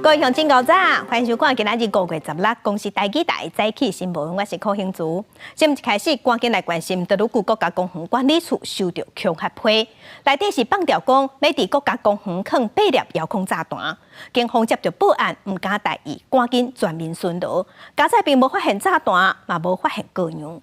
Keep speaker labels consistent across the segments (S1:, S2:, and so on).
S1: 各位鄉親猴早，歡迎收看今仔日5月16公視台語台早起新聞，我是柯興竹。新聞一開始，趕緊來關心特魯谷國家公園管理處收著恐嚇批，內底是放調講，欲佇國家公園囥八粒遙控炸彈。警方接著報案，毋敢大意，趕緊全面巡邏。佳哉並無發現炸彈，嘛無發現過樣。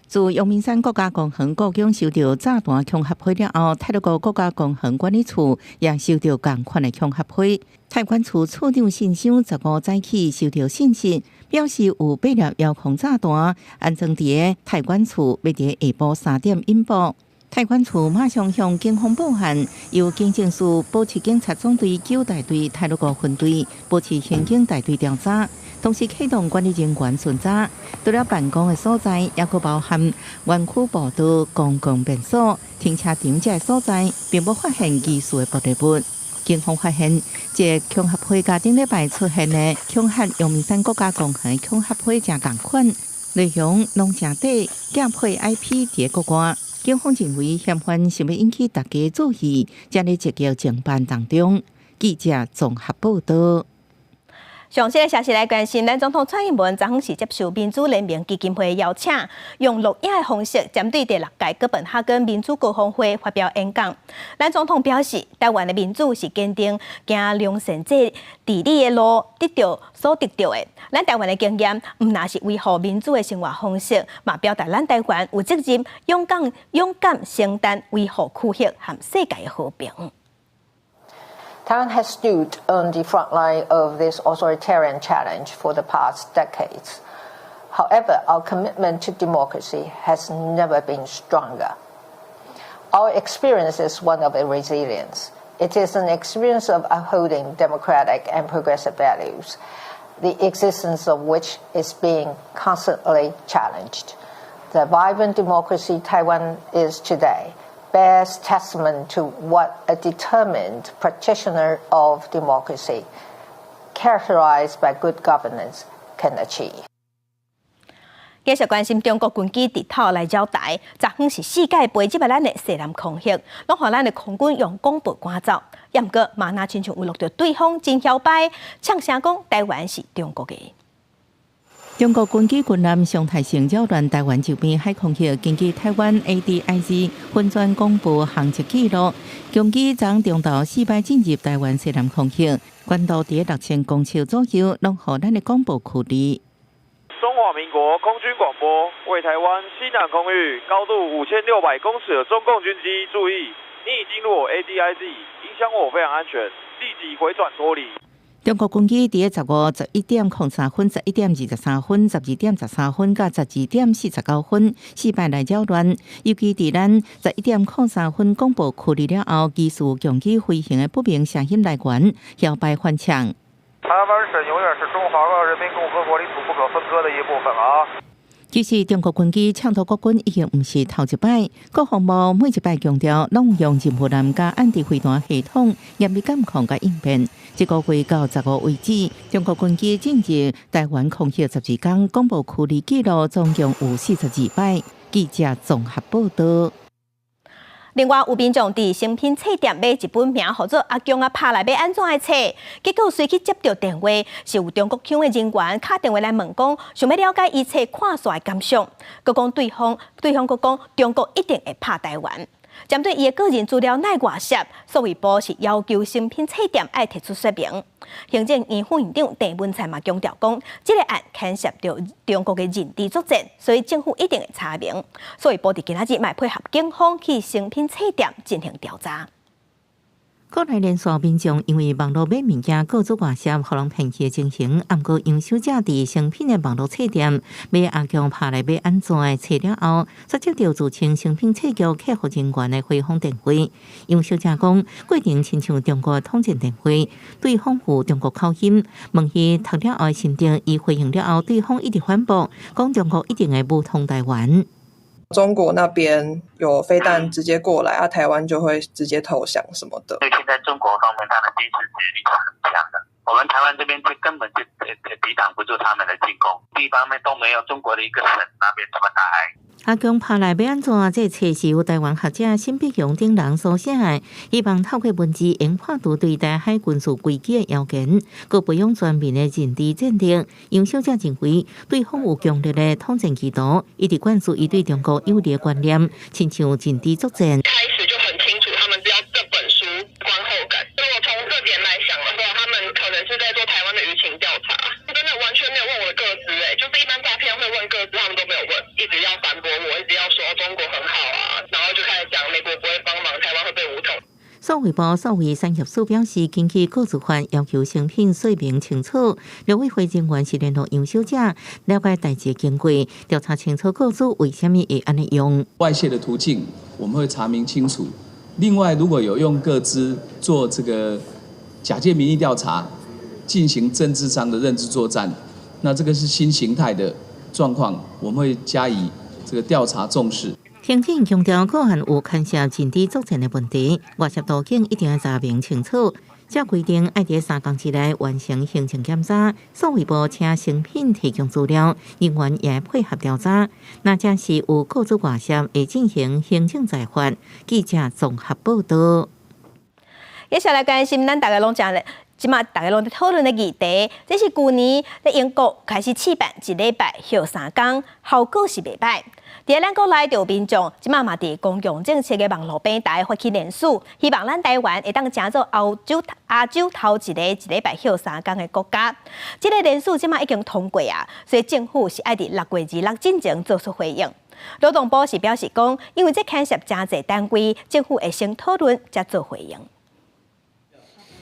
S2: 自陽明山國家公園故宮收著炸彈恐嚇批了後，太魯閣國家公園管理處也收著仝款的恐嚇批。太管處處長信箱15早起收著信息，表示有八粒遙控炸彈安裝佇太管處，欲佇下晡3點引爆。太管處馬上向警方報案，由警政署保持警察總隊九大隊太魯閣分隊、保持刑警大隊調查。同時啟動管理人員巡查，除了辦公的所在，抑閣包含園區步道、公共便所、停車場這个所在，並無發現疑似的爆炸物。警方發現，這個恐嚇批佮頂禮拜出現的恐嚇陽明山國家公園恐嚇批誠仝款，內容攏誠短，寄配 IP 佇國外。警方認為嫌犯想欲引起大家注意，正咧積極偵辦當中。記者綜合報道。
S1: 上新的消息來關心，咱總統蔡英文昨昏是接受民主聯盟基金會邀請，用錄影的方式針對第六屆哥本哈根民主高峰會發表演講。咱總統表示，台灣的民主是堅定行良善治理的路，得著所得著的。咱台灣的經驗，毋但是維護民主的生活方式，嘛表達咱台灣有責任勇敢勇敢承擔維護區域和世界的和平。
S3: Taiwan has stood on the front line of this authoritarian challenge for the past decades. However, our commitment to democracy has never been stronger. Our experience is one of resilience. It is an experience of upholding democratic and progressive values, the existence of which is being constantly challenged. The vibrant democracy Taiwan is today bears testament to what a determined practitioner of democracy, characterized by good governance, can achieve.
S1: 繼續關心中國軍機直透來擾台，昨昏是四擺飛入來咱的西南空域，攏予咱的空軍用廣播趕走。毋過嘛若親像有錄著對方真囂擺，嗆聲講台灣是中國的。
S2: 中國軍機軍艦常態性擾亂台灣周邊海空域，根據台灣 ADIZ 雲端廣播航跡記錄，軍機昨中晝四擺進入台灣西南空域，高度佇6000公尺左右，攏予咱的廣播驅離。
S4: 中華民國空軍廣播，為台灣西南空域高度5600公尺的中共軍機注意，你已進入我 ADIZ，影響我飛行安全，立即回轉脫離。
S2: 中國軍機佇1511點03分、11點23分、12點13分佮12點49分四擺來擾亂，尤其佇咱11點03分廣播驅離了後，疑似強機飛行的不明聲音來源，囂擺反嗆。
S4: 台灣省永遠是中華人民共和國領土不可分割的一部分啊！
S2: 其實中國軍機搶奪國軍已經毋是頭一擺，國防部每一擺強調，攏用任務艦佮岸置飛彈系統嚴密監控佮應變。這個月到15為止，中國軍機進入台灣空域12工，廣播驅離記錄總共有42擺。記者綜合報道。
S1: 另外，有民眾佇誠品冊店買一本名號做阿強仔拍來欲按怎的冊，結果隨去接著電話，是有中國腔的人員敲電話來問講，想欲了解伊冊看煞的感想，閣講對方，對方閣講中國一定會拍台灣。針對伊的個人資料乃外泄，數位部是要求誠品冊店愛提出說明。行政院副院長鄭文燦嘛強調講，這个案牽涉著中國的認知作戰，所以政府一定會查明。數位部佇今仔日嘛配合警方去誠品冊店進行調查。
S2: 國內連線民眾因為網路買物件個資外泄，予人騙去的情形，毋過楊小姐佇誠品的網路冊店買阿強拍來欲按怎的冊了後，煞接著自稱誠品冊局客服人員的回訪電話。楊小姐講，過程親像中國統戰電話，對方有中國口音，問伊讀了後的心得，伊回應了後，對方一直反駁，講中國一定會武統台灣。
S5: 中國那邊有飛彈直接過來，啊，台灣就會直接投降什麼的。
S6: 所以現在中國方面，他的軍事實力是很強的。我們台灣這邊就根本就抵擋不住他們的進攻，地方面都沒有中國的一個省那邊這麼大。
S2: 阿強拍來欲按怎？這冊是由臺灣學者沈伯洋等人所寫的，希望透過文字研判出對台海軍事危機的謠言，閣培養全民的認知戰力。楊小姐認為，對方有強烈的統戰企圖，一直灌輸伊對中國有利的觀念，親像認知作戰。
S7: 開始就很清楚，他們只要這本書觀後感。如果從這點來想的話，他們可能是在做台灣的輿情調查。真的完全沒有問我的個資，欸，就是一般詐騙會問個資，他們都沒有問，一直要反駁我，一直要說中國很好啊，然後就開始講美國不會幫忙，台灣會被武統。
S2: 數位部數位產業署表示，根據個資法要求成品說明清楚。陸委會人員是聯絡楊小姐，了解代誌經過，調查清楚個資為啥物會按呢用。
S8: 外洩的途徑，我們會查明清楚。另外，如果有用個資做這個假借民意調查，進行政治上的認知作戰，那這個是新形態的狀況，我們會加以這個調查重視。
S2: 行政強調，個案有牽涉認知作戰的問題，外泄途徑一定要查明清楚。這規定愛佇3工之內完成行政檢查，數位部請誠品提供資料，人員也配合調查。若真是有個資外泄，會進行行政裁罰。記者綜合報道。
S1: 接下來關心咱大家攏講咧，這馬大家攏佇討論的議題，這是舊年佇英國開始試辦一禮拜歇三工，效果是袂䆀。佇咱國內就有民眾，這馬嘛佇公共政策的網路平台發起聯署，希望咱台灣會當成做歐洲、亞洲頭一個一禮拜歇三工的國家。這个聯署這馬已經通過啊，所以政府是愛佇6月26進前做出回應。勞動部是表示講，因為這牽涉誠濟單位，政府會先討論才做回應。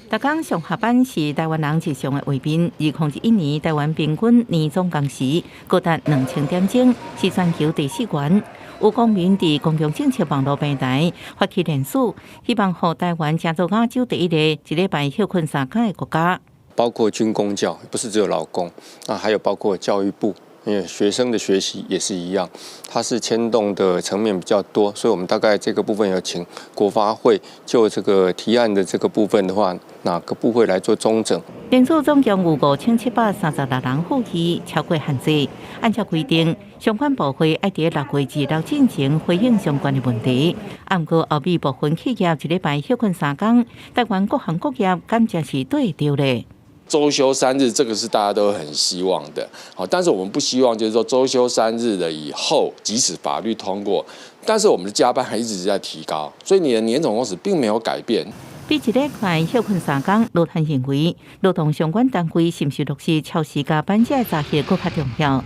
S2: 逐工上下班是台灣人日常的畫面。2021年，台灣平均年總工時高達2000點鐘，是全球第四懸。有公民佇公共政策網路平台發起聯署，希望予台灣成做亞洲第一個一禮拜歇睏三工的國家。
S9: 包括軍公教，不是只有勞工，那還有包括教育部。因為學生的學習也是一樣，它是牽動的層面比較多，所以我們大概這個部分有請國發會就這個提案的這個部分的話，哪個部會來做綜整？
S2: 聯署總共有5736人附議，超過限制。按照規定，相關部會愛佇6月26進前回應相關的問題。毋過歐美部分企業一禮拜歇睏三工，台灣各行各業敢真是對著咧。
S10: 週休三日，這個是大家都很希望的，好，但是我們不希望就是說週休三日了以後，即使法律通過，但是我們的加班還一直在提高，所以你的年總工時並沒有改變。
S2: 比一禮拜歇睏三工，盧譚認為勞動相關單位是毋是落實超時加班這个查核閣較重要。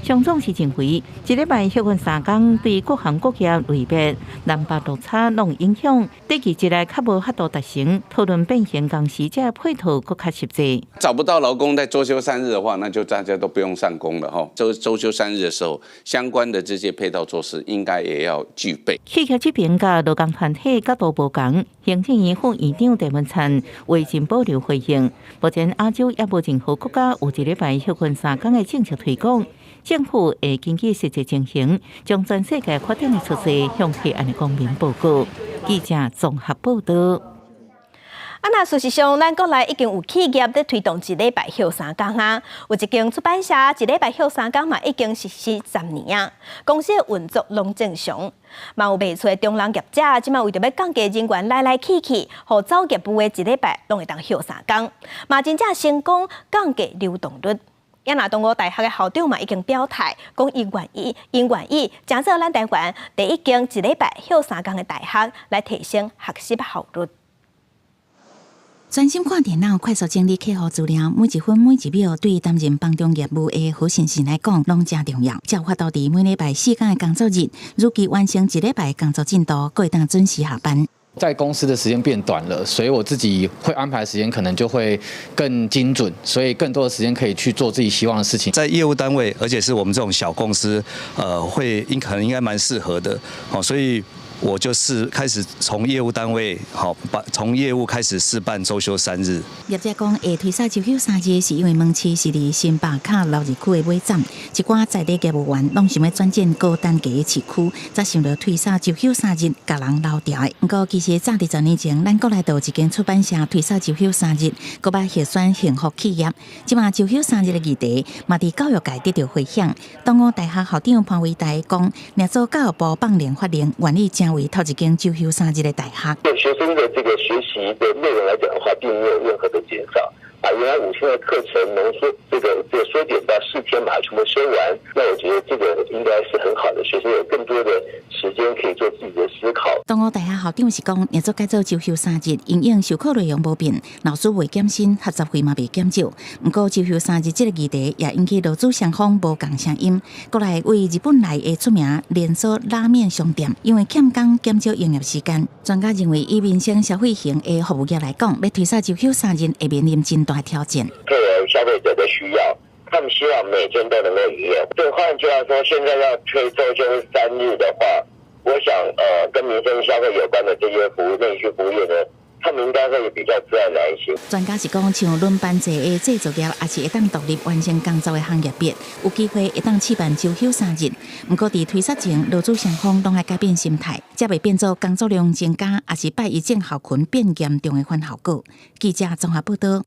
S2: 商總是認為，一禮拜歇睏三工對各行各業類別南北落差攏有影響，短期之內較無法度達成討論變形工時這配套閣較實際。
S11: 找不到勞工在週休三日的話，那就大家都不用上工了哈。週休三日的時候，相關的這些配套措施應該也要具備。
S2: 企業這邊佮勞工團體角度無仝，行政院副院長鄭文燦為真保留回應。目前亞洲猶無任何國家有一禮拜歇睏三工的政策推廣。政府會根據實際情形，將全世界發展的趨勢向提案的公民報告。記者綜合報道。
S1: 啊，那事實上，咱國內已經有企業佇推動一禮拜歇三工啊。有一間出版社一禮拜歇三工嘛，已經實施10年啊。公司運作攏正常，嘛有袂少中人業者，這馬為著欲降低人員來來去去，予走業務的一禮拜攏會當歇三工，嘛真正成功降低流動率。也若東吳大學的校長嘛已經表態，講伊願意，𪜶願意，成做咱台灣第一間一禮拜歇三工的大學，來提升學習效率。
S12: 專心看電腦，快速整理客戶資料，每一分每一秒，對擔任幫中業務的何先生來講，攏誠重要。才有法度佇每禮拜四工的工作日，如期完成一禮拜工作進度，閣會當準時下班。
S13: 在公司的時間變短了，所以我自己會安排時間，可能就會更精準，所以更多的時間可以去做自己希望的事情。
S14: 在業務單位，而且是我們這種小公司，會應可能應該蠻適合的。好，所以我就是開始從業務單位，好，把從業務開始試辦週休三日。
S12: 業者講會推捒週休三日，是因為門市是佇新北較鬧熱區的尾站，一寡在地業務員攏想欲轉戰高單價的市區，才想著推捒週休三日，共人留牢的。毋過其實早佇10年前，咱國內就有一間出版社推捒週休三日，閣捌獲選幸福企業。這馬週休三日的議題，嘛佇教育界得著迴響。東吳大學校長潘維台講，若做教育部放令法令，願意成為頭一間週休三日的大學。
S15: 對學生的這個學習的內容來講的話，並沒有任何的減少。把原來5天的課程濃縮，這個縮減到4天，把它全部修完。那我覺得這個應該是很好的，學生有更多的時間可以做自己的思考。
S12: 東吳大學校長是講，若做改做週休三日，因應授課內容無變，老師袂減薪，學雜費嘛袂減少。毋過週休三日這個議題也引起勞資雙方無仝聲音。閣來對日本來的出名連鎖拉麵商店，因為欠工減少營業時間。專家認為，以民生消費型的服務業來講，欲推捒週休三日會面臨真大挑戰。
S15: 配合消費者的需要，他們希望每天都能夠營業。對，換句話說，現在要推週休三日的話，我想，跟民生消費有關的這些服務內需服務業呢，他們應該會比較自然來一些。
S12: 專家是講，像輪班制的製造業，抑是會當獨立完成工作的行業別，有機會會當試辦週休三日。毋過佇推捒前，勞資雙方攏愛改變心態，才袂變做工作量增加，抑是拜一症候群變嚴重的反效果。記者綜合報導。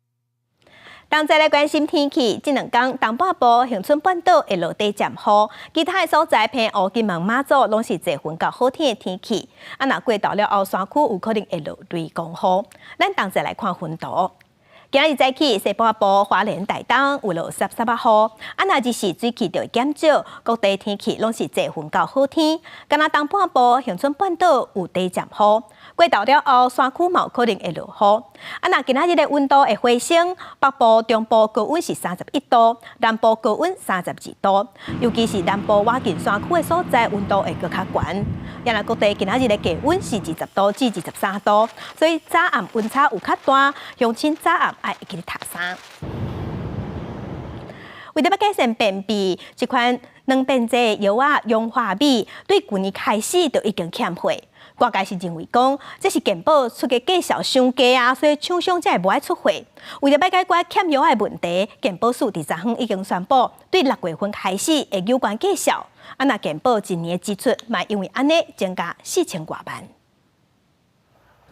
S1: 同齊來關心天氣，這兩工東半部恆春半島會落短暫雨，其他的所在澎湖、金門、馬祖攏是濟雲佮好天的天氣。啊，若過晝了後，山區有可能會落雷公雨。咱同齊來看雲圖。今仔日早起，西半部花蓮、台東有落濕濕仔雨，啊，若日時水汽就會減少，各地天氣攏是濟雲佮好天。敢若東半部恆春半島有短暫雨。過晝了後，山區嘛有可能會落雨。啊，若今仔日的溫度會回升，北部、中部高溫是31度，南部高溫32度。尤其是南部倚近山區的所在，溫度會閣較懸。啊，若各地今仔日的低溫是20度至23度，所以早暗溫差有較大，鄉親早暗愛會記得疊衫。為著欲改善便秘，這款軟便劑藥仔氧化鎂，對舊年開始就已經欠貨。外界是認為講，這是健保出的價數傷低啊，所以廠商才會無愛出貨。為著欲解決欠藥的問題，健保署佇昨昏已經宣布，對6月份開始會有關價數。啊，若健保一年的支出嘛，因為按呢增加4000外萬。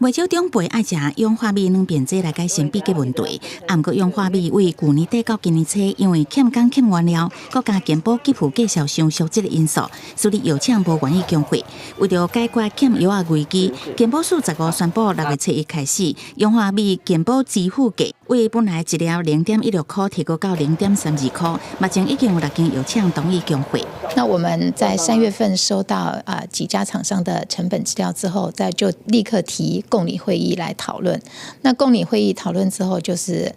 S12: 袂少長輩愛食氧化鎂軟便劑來改善秘結問題，毋過氧化鎂對舊年底到今年初，因為欠工欠原料，閣加健保給付價數傷俗這個因素，使得藥廠無願意供貨。為著解決欠藥仔危機，健保署15宣布6月初1開始，氧化鎂健保支付價對本來一粒0.16箍提高到0.32箍，目前已經有六間藥廠同意供貨。
S16: 那我們在3月份收到幾家廠商的成本資料之後，再就立刻提共理會議來討論。那共理會議討論之後，就是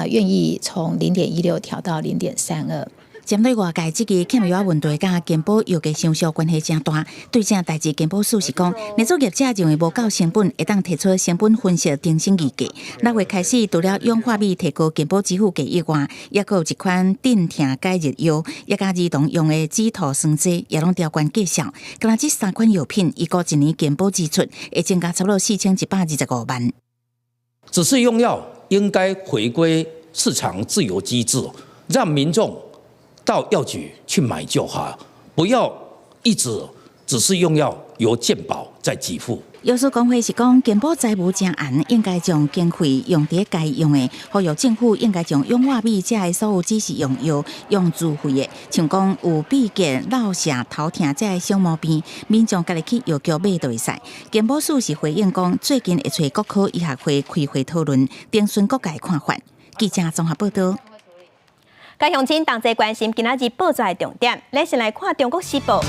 S16: 願意從0.16調到0.32。
S12: 針對外界這個欠藥問題，佮健保藥價傷俗關係誠大。對這代誌健保署是講，若做業者認為無夠成本，會當提出成本分析重新議價。6月開始，除了氧化鎂提高健保支付價以外，抑閣有一款鎮痛解熱藥，抑佮兒童用的止吐酸劑，也攏調懸價數。敢若這三款藥品，預估一年健保支出會增加差不多4125萬。
S17: 只是用藥應該回歸市場自由機制，讓民眾到藥局去買就好，不要一直只是用藥由健保在給付。
S12: 藥師公會是講，健保財務誠絚，應該將經費用佇該用的，呼籲政府應該將氧化鎂這个所有指示用藥用自費的，像講有秘結、落瀉、頭痛這个小毛病，民眾家己去藥局買就會使。健保署是回應講，最近會揣國科醫學會開會討論，徵詢各界看法。記者綜合報導。
S1: 佮鄉親同齊關心今仔日報紙的重點，咱先來看《中國時報》。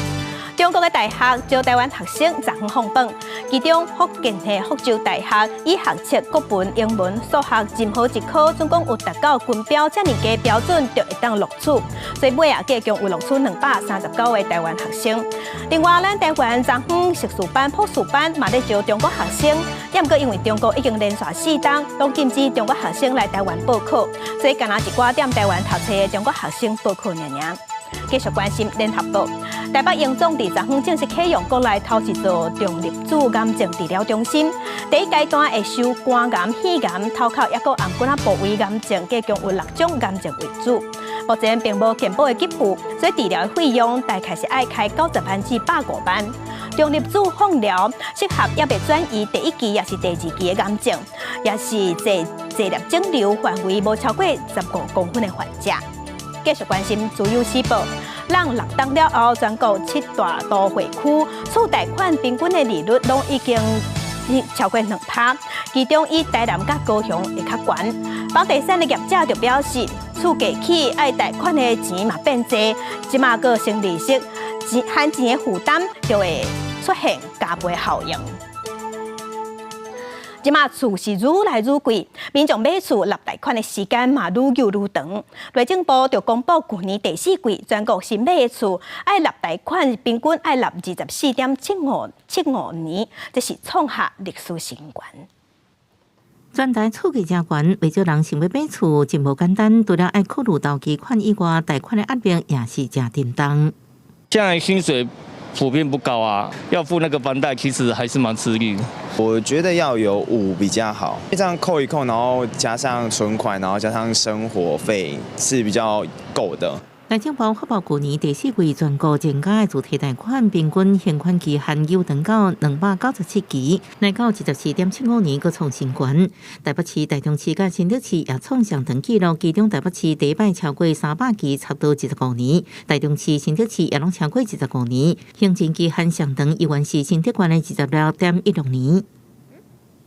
S1: 中國的大學招臺灣學生昨昏放榜，其中福建的福州大學以學測國文、英文、數學任何一科總共有達到均標遮爾低標準，就會當錄取。所以尾仔計共有錄取239個臺灣學生。另外，咱臺灣昨昏碩士班、博士班嘛咧招中國學生，毋過因為中國已經連續四冬攏禁止中國學生來臺灣報考，所以干焦一寡踮臺灣讀冊的中國學生報考爾爾。繼續關心聯合報，台北榮總20號正式啟用國內頭一座重粒子癌症治療中心。第一階段會收肝癌、肺癌、頭殼抑閣頷頸仔部位癌症，共有六種癌症為主。目前並無健保的給付，所以治療的費用大概是愛開90萬至150萬。重粒子放療適合猶未轉移第一期抑是第二期的癌症，抑是這粒腫瘤範圍無超過15公分的患者。繼續關心自由時報，人立冬了後，全國七大都會區厝貸款平均的利率攏已經超過2%，其中以台南佮高雄會較懸。房地產的業者就表示，厝價起愛貸款的錢嘛變濟，這馬閣升利息，錢還錢的負擔就會出現加倍效應。這馬厝是愈來愈貴，民眾買厝納貸款的時間嘛愈久愈長。內政部就公布，舊年第四季全國新買的厝愛納貸款平均愛納24.7575年，這是創下歷史新高。
S2: 全台厝價誠懸，袂少人想欲買厝，真無簡單。除了愛考慮頭期款以外，貸款的壓力也是誠沉重。
S18: 現在薪水普遍不高啊，要付那個房貸，其實還是蠻吃力。
S19: 我覺得要有五比較好，這樣扣一扣，然後加上存款，然後加上生活費是比較夠的。
S2: 內政部發布舊年第四季全國增加的自提貸款平均還款期限有長到297期，來到24.75年，閣創新高。台北市、台中市佮新竹市也創上長紀錄，其中台北市第一擺超過300期，差不多25年；台中市、新竹市也攏超過二十五年，平均期限上長依然是新竹縣的26.16年。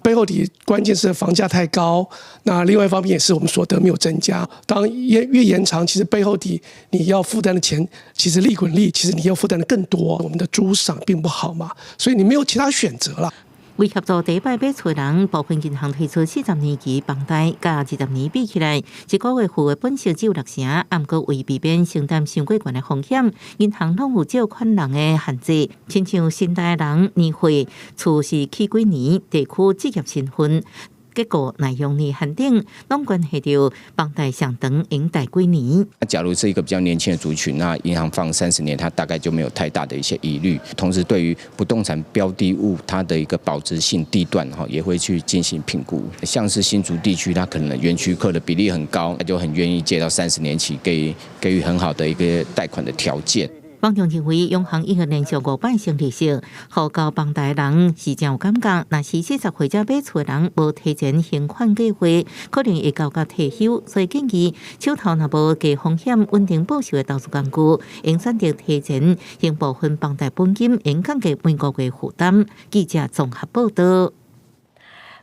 S20: 背後底關鍵是房價太高，那另外一方面也是我們所得沒有增加。當越延長，其實背後底你要負擔的錢，其實利滾利，其實你要負擔的更多。我們的租賞並不好嘛，所以你沒有其他選擇了。
S2: 為協助第一擺買厝的人，部分銀行推出40年期房貸，佮20年比起來，一個月付的本息只有6成，毋過為避免承擔傷過懸的風險，銀行攏有借款人的限制，親像新台人年歲、厝是起幾年、地區、職業身份、結構耐用年限等，攏關係著房貸上長會貸幾年。
S21: 那假如是一個比較年輕的族群，那銀行放30年，它大概就沒有太大的一些疑慮。同時，對於不動產標的物，它的一個保值性地段，哈，也會去進行評估。像是新竹地區，它可能園區客的比例很高，那就很願意借到30年期，給予很好的一個貸款的條件。
S2: 網中認為，央行已經連續五擺升利息，予交房貸人是誠有感覺。若是40歲才買厝的人無提前還款計劃，可能會交到退休。所以建議手頭若無低風險、穩定報酬的投資工具，應選擇提前還部分房貸本金，應降低每個月負擔。記者綜合報道。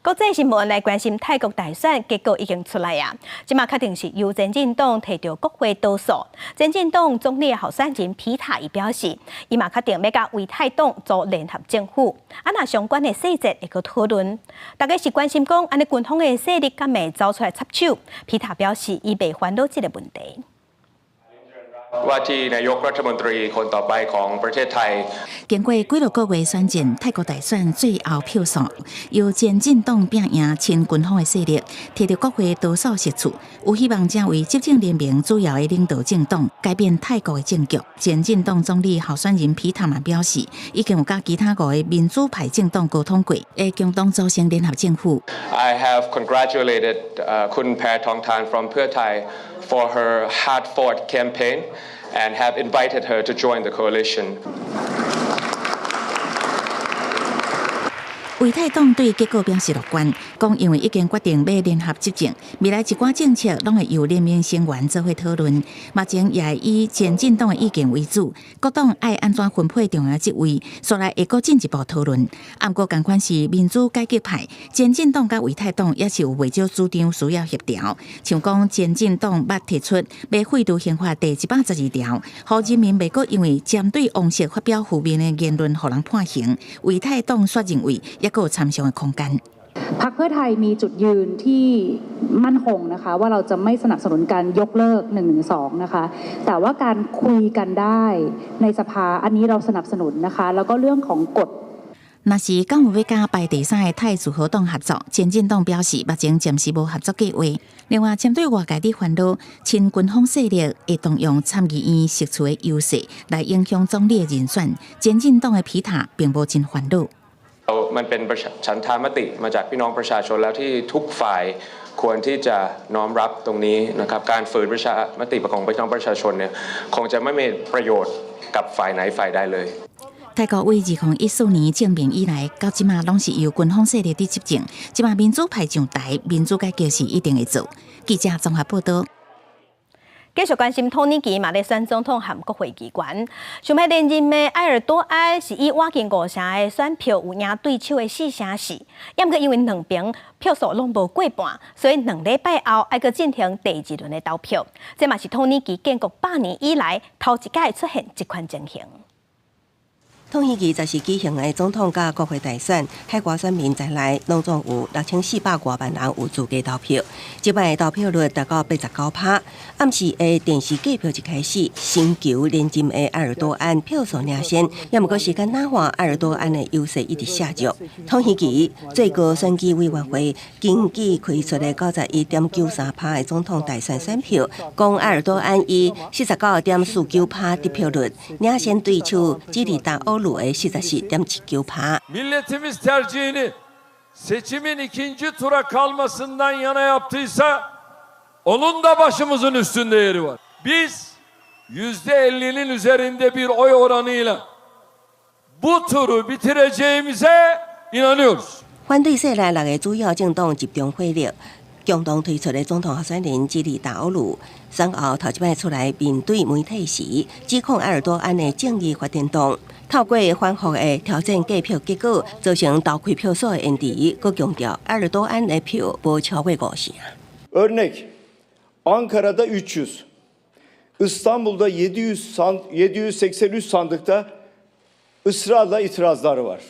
S1: 國際新聞來關心泰國大選結果已經出來啊，這馬確定是由前進黨提著國會多數。前進黨總理候選人皮塔伊表示，伊嘛確定欲佮為泰黨組聯合政府。啊，若相關的細節會閣討論。大家是關心講，按呢軍方的勢力敢會走出來插手？皮塔表示，伊袂煩惱這個問題。
S22: ว่าที่นายกรัฐมนตรีคนต่อไปของประเทศไทย
S12: 經過幾落個月選戰，泰國大選最後票數由前進黨拚贏親軍方的勢力，提著國會多數席次，有希望成為執政聯盟主要的領導政黨，改變泰國的政局。前進黨總理候選人皮塔嘛表示，已經有佮其他五个民主派政黨溝通過，會共同組成聯合政府。
S22: I have congratulated Khun Paetongtarn from Pheu Thai for her hard-fought campaign and have invited her to join the coalition.
S12: 為泰黨對結果表示樂觀，講因為已經決定欲聯合執政，未來一寡政策攏會由聯盟成員做伙討論。目前也會以前進黨的意見為主，各黨愛按怎分配重要職位，煞來會閣進一步討論。毋過仝款是民主改革派，前進黨佮為泰黨也是有袂少主張需要協調。像講前進黨捌提出欲廢除刑法第112條，予人民袂閣因為針對王室發表負面的言論，予人判刑。為泰黨煞認為猶閣有參商的空間。
S23: พรรคเพื่อไทยมีจุดยืนที่มั่นคงนะคะว่าเราจะไม่สนับสนุนการยกเลิก112นะคะแต่ว่าการคุยกันได้ในสภาอันนี้เราสนับสนุนนะคะแล้วก็เรื่องของกฎ
S12: 若是敢有欲佮排第三的泰自和黨合作，前進黨表示目前暫時無合作計劃。另外，針對外界佇煩惱，親軍方勢力會動用參議院席次的優勢來影響總理的人選，前進黨的皮塔並無真煩惱。
S22: มันเป็นฉันทามติมาจากพี่น้องประชาชนแล้วที่ทุกฝ่ายควรที่จะน้อมรับตรงนี้นะครับการฝืนประชามติของพี่น้องประชาชนเนี่ยคงจะไม่มีประโยชน์กับฝ่ายไหนฝ่ายใดเลย
S12: 泰國為2014年政變以來，到這馬攏是由軍方勢力佇執政。這馬民主派上台，民主改革是一定會做。記者綜合報道。
S1: 繼續關心土耳其嘛咧選總統和國會議員，想欲連任的埃爾多安是以倚近五成的選票有贏對手的4成4，毋過因為兩邊票數攏無過半，所以2禮拜後愛閣進行第二輪的投票。這嘛是土耳其建國100年以來頭一擺出現這款情形。
S3: 土耳其十四舉行的總統佮國會大選，海外選民在內，攏總有6400外萬人有資格投票。這擺投票率達到89%。暗時的電視計票一開始，尋求連任的埃爾多安票數領先，也毋過時間若換，埃爾多安的優勢一直下降。土耳其最高選舉委員會根據開出的91.93%的總統大選選票，講埃爾多安以49.49%得票率領先對手基里達奧盧的44.19%。
S4: Milletimiz tercihini seçimin ikinci tura kalmasından yana yaptıysa onun da başımızın üstünde yeri var. Biz %50'nin üzerinde bir oy oranıyla bu turu bitireceğimize inanıyoruz.
S3: 反對勢力六个主要政黨集中火力，共同推出的總統候選人基里達奧盧，選後頭一擺出來面對媒體時，指控埃爾多安的正義發展黨透過反覆的調整計票結果，造成投開票所的延遲，閣強調埃爾多安的票無超過五成。
S5: Örnek Ankara'da 300, İstanbul'da 783 sandıkta ısrarla itirazlar var.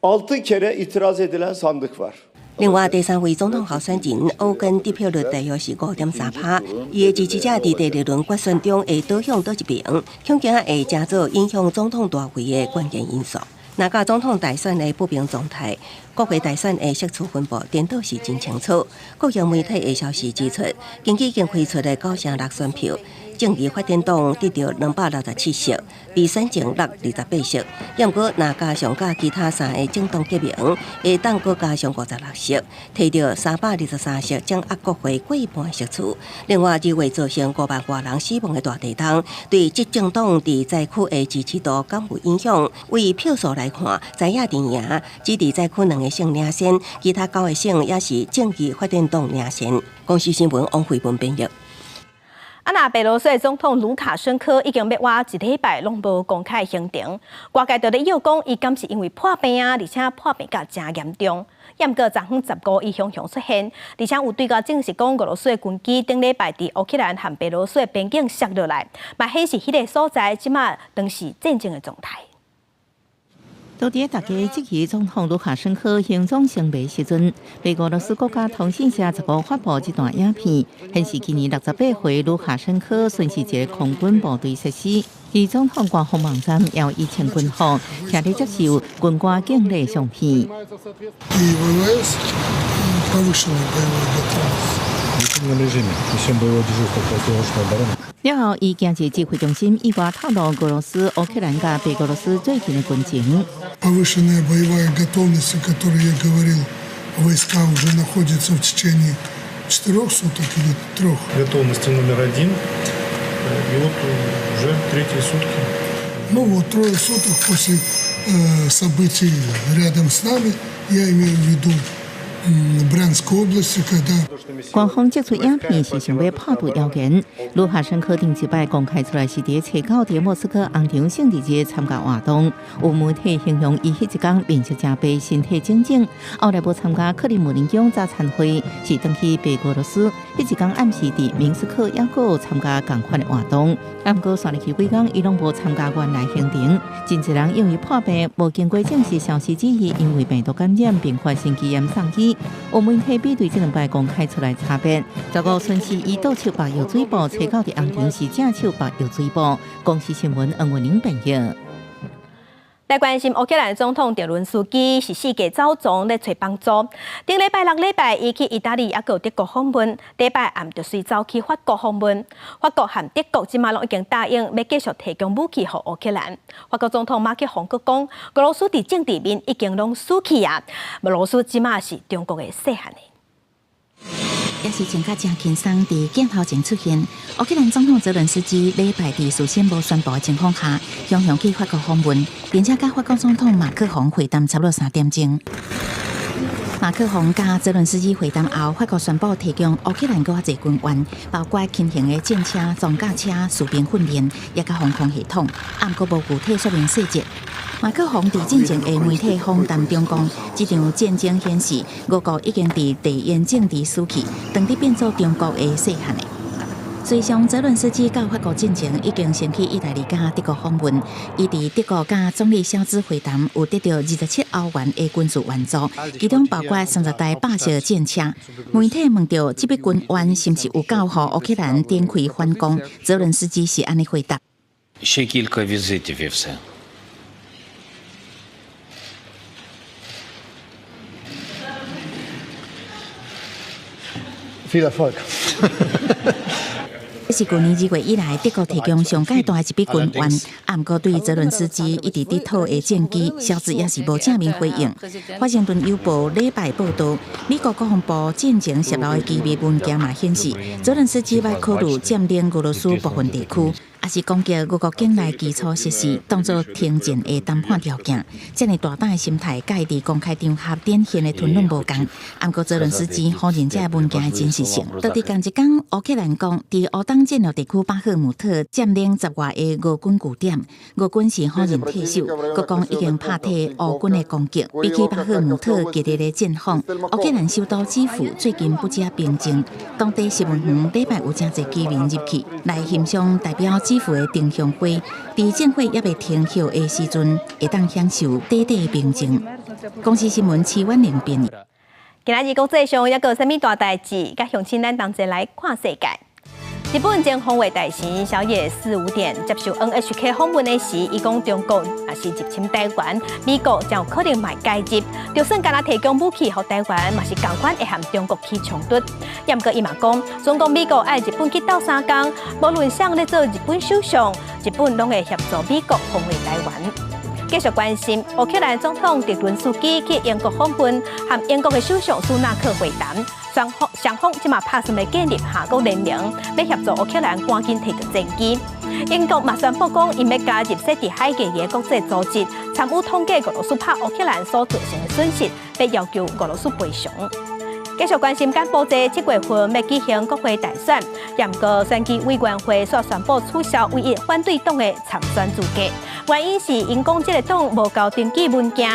S5: 6 kere itiraz edilen sandık var.
S3: 另外，第三位總統候選人歐根得票率大約是5.3%，伊的支持者佇第二輪決選中會倒向佗一邊，恐驚會成做影響總統大位的關鍵因素。若佮總統大選的不明狀態，國會大選的席次分布顛倒是真清楚。國營媒體的消息指出，根據已經開出的9成6選票，正義發展黨得著267席，比選前落28席。毋過，若加上佮其他三个政黨結盟，會當閣加上56席，提著323席，掌握國會過半席次。另外，2月造成5萬外人死亡的大地動，對執政黨佇災區的支持度敢有影響？為票數來看，在野陣營只佇災區兩個省領先，其他九個省也是正義發展黨領先。公視新聞王慧文編譯。
S1: 啊，若白羅斯的總統盧卡申科已經欲倚一禮拜攏無公開行程，外界就咧臆講，伊敢是因為破病啊，而且破病甲誠嚴重。毋過昨昏15伊雄雄出現，而且有對外證實講，俄羅斯的軍機頂禮拜佇烏克蘭和白羅斯的邊境摔落來，嘛顯示彼个所在這馬當是戰爭的狀態。
S2: 到底大家質疑總統盧卡申科行蹤神秘時陣，白俄羅斯國家通訊社15發布這段影片，顯示今年68歲盧卡申科巡視一個空軍部隊設施，佇總統官方網站也有伊穿軍服，徛咧接受軍官敬禮相片。
S24: повышенной боевой готовности.
S25: В боевое дежурство противовоздушной обороны.
S2: 了後，伊行入指揮中心，意外透露俄羅斯、烏克蘭佮白俄羅斯最近的軍情。
S24: Повышенная боевая готовность, о которой я говорил, войска уже находятся в течение 4 суток или 3.
S25: Готовности номер один. И вот уже третьи сутки.
S24: Ну вот, 3 суток после событий рядом с нами, я имею в виду Брянской области, когда
S2: 官方釋出影片是想欲破除謠言。盧卡申科頂一擺公開出來是佇初九佇莫斯科紅場聖誕節參加活動，有媒體形容伊彼一工面色誠白，身體腫腫。後來無參加克里姆林宮早餐會，是轉去白俄羅斯。彼一工暗時佇明斯克猶閣有參加仝款的活動。毋過紲入去幾工，伊攏無參加原來行程。真濟人因為破病，無經過證實消息，指伊因為病毒感染並發心肌炎送醫。有媒體比對這兩擺公開出來差別。15巡視伊倒手縛藥水布，初九佇紅場是正手縛藥水布。公視新聞黃文玲編譯。
S1: 來關心烏克蘭總統澤倫斯基是四界走傱咧揣幫助。頂禮拜六禮拜，伊去意大利抑閣德國訪問，禮拜暗就隨走去法國訪問。法國和德國這馬攏已經答應欲繼續提供武器予烏克蘭。法國總統馬克宏閣講，俄羅斯佇政治面已經攏輸去啊，俄羅斯這馬是中國的細漢的。
S12: 也是穿甲誠輕鬆，佇鏡頭前出現。烏克蘭總統澤倫斯基禮拜佇事先無宣布的情況下，雄雄去法國訪問，並且佮法國總統馬克宏會談差不多3點鐘。馬克宏佮澤倫斯基會談後，法國宣布提供烏克蘭閣較濟軍援，包括輕型的戰車、裝甲車、士兵訓練，也佮防空系統，毋過無具體說明細節。馬克宏佇進前的媒體訪談中講，這場戰爭顯示，俄國已經佇地緣政治輸去，當佇變做中國的細漢的。隨上澤倫斯基到法國進前，已經先去意大利佮德國訪問。伊佇德國佮總理蕭茲會談，有得著27億歐元的軍事援助，其中包括30台白色戰車。媒體問著這筆軍援是毋是有夠予烏克蘭展開反攻，澤倫斯基是按呢回答。
S6: Ще кілька візитів і все.
S7: Viel Erfolg.
S12: 這是舊年2月以來，德國提供上蓋大的一筆軍援。啊，毋過對澤倫斯基一直佇討的戰機，蕭茲也是無正面回應。華盛頓郵報禮拜報導，美國國防部進前洩露的機密文件嘛顯示，澤倫斯基欲考慮佔領俄羅斯部分地區，抑是攻擊俄國境內基礎設施，當做停戰的談判條件。這爾大膽的心態，佮伊佇公開場合展現的吞論無仝。毋過澤倫斯基否認這个文件的真實性。佇仝一工，烏克蘭講，佇烏東戰略地區巴赫姆特佔領10外个俄軍據點，俄軍是否認退守，閣講已經拍退烏軍的攻擊。比起巴赫姆特激烈的戰況，烏克蘭首都基輔最近不止平靜。當地新聞園禮拜有誠濟居民入去來欣賞代表基輔的燈香火，佇戰火猶未停歇的時陣，會當享受短短的平靜。公視新聞徐婉玲編譯。
S1: 今仔日國際上猶閣有啥物大代誌？佮鄉親咱同齊來看世界。日本前防衛大臣小野寺五典接受 NHK 訪問的時，伊講中國若是入侵台灣，美國就有可能嘛會介入，就算干焦提供武器予台灣，嘛是仝款會和中國起衝突。毋過伊嘛講，總講美國愛日本去鬥相共，無論誰咧做日本首相，日本攏會協助美國防衛台灣。繼續關心烏克蘭總統澤倫斯基去英國訪問，和英國的首相蘇納克會談，雙方雙方這馬拍算欲建立下國聯盟，欲協助烏克蘭趕緊提著戰機。英國嘛宣布講，𪜶欲加入設佇海牙的國際組織，參與統計俄羅斯拍烏克蘭所造成的損失，欲要求俄羅斯賠償。繼續關心柬埔寨7月份欲舉行國會大選，毋過選舉委員會煞宣布取消唯一反對黨的參選資格，原因是𪜶講這个黨無交登記文件。